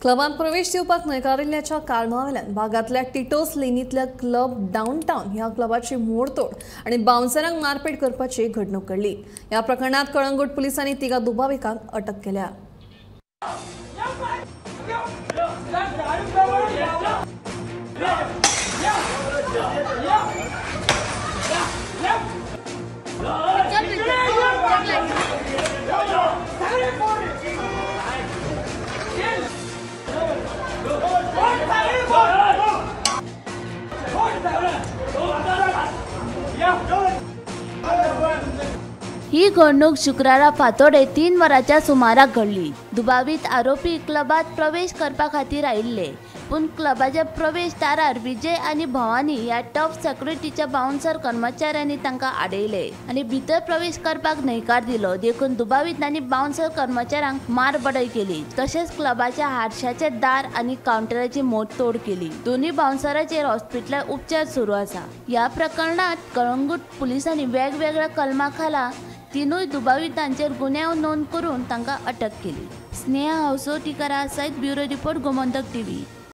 क्लबांत प्रवेश दिवपाक न्हयकारिल्ल्याच्या कारणावेल्यान भागांतल्या Tito's लेनींतल्या club downtown ह्या क्लबाची मोडतोड आनी बाउन्सरांक मारपेट करपाची घडणूक घडली. ह्या प्रकरणात कळंगूट पुलिसांनी तिगा दुबावितांक अटक केल्या. ही घडणूक शुक्रारा फांतोडे 3 वरांच्या सुमाराक घडली. दुबावीत आरोपी क्लबात प्रवेश करपा खातीर आयिल्ले, पूण क्लबाच्या प्रवेश दारार विजय आनी भवानी ह्या टॉप सेक्युरिटीच्या बाउन्सर कर्मचाऱ्यांनी तांकां आडयले आनी भितर प्रवेश करपाक न्हयकार दिलो. देखून दुबावितांनी बाउन्सर कर्मचाऱ्यांक मारबडय केली, तशेंच क्लबाच्या हारशाचे दार आनी कावंटराची मोडतोड केली. दोनूय बाउन्सराचेर हॉस्पिटलांत उपचार सुरू आसा. ह्या प्रकरणांत कळंगूट पुलिसांनी वेगवेगळ्या कलमा खाला तिनूय दुबावितांचेर गुन्यांव नोंद करून तांकां अटक केली. स्नेहा हसोटीकरा सयत ब्युरो रिपोर्ट, गोमंतक टीव्ही.